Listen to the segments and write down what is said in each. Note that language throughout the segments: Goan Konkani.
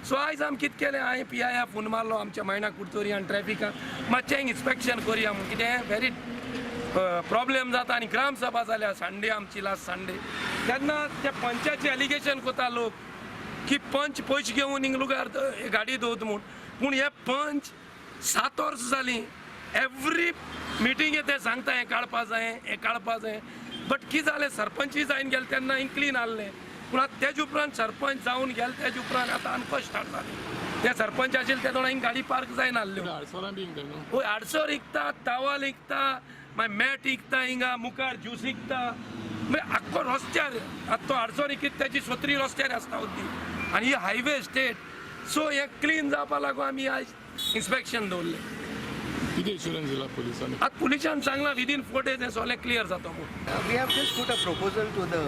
सो आयज आमी कितें केलें, हांवें पी आय फोन मारलो आमच्या मायणा कुडतरी आनी ट्रॅफिकाक, मातशें इन्स्पेक्शन करया म्हूण. कितें व्हेरी प्रॉब्लेम जाता आनी ग्रामसभा जाल्या संडे, आमची लास्ट संडे, तेन्ना ते पंचाचे एलिगेशन करता लोक की पंच पयशे घेवन हिंग लुगार गाडी दवरता म्हूण. पूण हे पंच 7 वर्सां जालीं एवरी मिटींगे ते सांगता, हें काडपा जाय, हें काडपा जाय. बट कितें जालें, सरपंचय जायन गेले तेन्ना हिंग क्लीन आहलें. पूण आतां तेज उपरांत, सरपंच जावन गेले तेज उपरांत आतां आमकां स्टार्ट जालें. ते सरपंच आशिल्ले ते हिंग गाडी पार्क जायना आहल्यो. आडसरां बी विकता न्हू? हय, आडसर विकता, तावाल विकता, मागीर मॅट विकता, हिंगा मुखार ज्यूस विकता. मागीर आख्खो रस्त्यार, आतां तो आडसर विकीत त्याची सोत्री रस्त्यार आसता उद्दी आनी ही हायवे स्टेट. सो हें क्लीन जावपा लागून आमी आयज इन्स्पेक्शन दवरलें. कितें एश्युरन्स दिला पुलिसांनी? आतां पुलिसान सांगलां, विदीन 4 डेज हें सगळें क्लियर जाता म्हूण. We have just put a proposal to the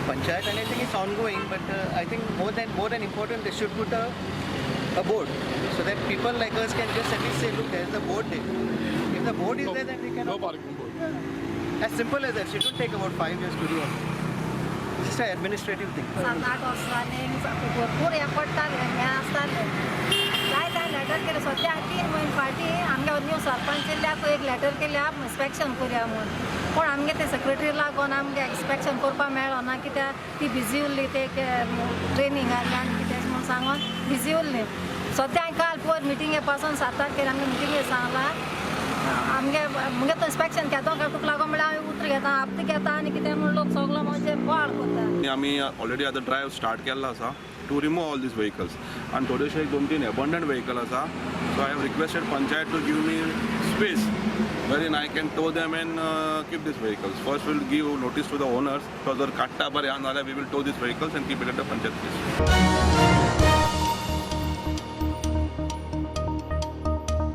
panchayat and I think it's ongoing, but I think more than important, they should put a board so that people like us can just at least say, "Look, there is a board there." If the board is there, then we can. No parking board. As simple as that. It shouldn't take about 5 years to do all. It's just an administrative thing. 7-8 वर्सांनी भरपूर हें पडटालें, हें आसतालें. जाय जाय लेटर केलें. सद्या 3 म्हयने फाटीं आमगे न्यू सरपंच येयल्ल्याक एक लेटर केल्या, इन्स्पेक्शन करया म्हूण. पूण आमगे ते सेक्रेटरी लागून आमगे इन्स्पेक्शन करपाक मेळना, कित्याक ती बिजी उरली. ते ट्रेनिंग आहली आनी कितें म्हूण सांगून बिजी उरली. सद्या हांवें काल पयर मिटिंगे पासून 7 तारखेर आमगे मिटिंगे सांगलां, आमगे मुगे तो इन्स्पेक्शन घेता काय तुका लागून म्हळ्यार हांवें उतर घेता, आपती घेता आनी कितें म्हूण लोक सगलो म्हणजे बोवाळ करता. आनी आमी ऑलरेडी आतां ड्रायव्ह स्टार्ट केल्लो आसा to remove all these vehicles आनी थोडेशे एक दोन तीन एबंडंट व्हेकल आसा. So I have requested panchayat to give me space wherein I can tow them and keep these vehicles. First we'll give notice to the owners, so जर काडटा बरें आहा जाल्यार we will tow these vehicles and keep it at the panchayat place.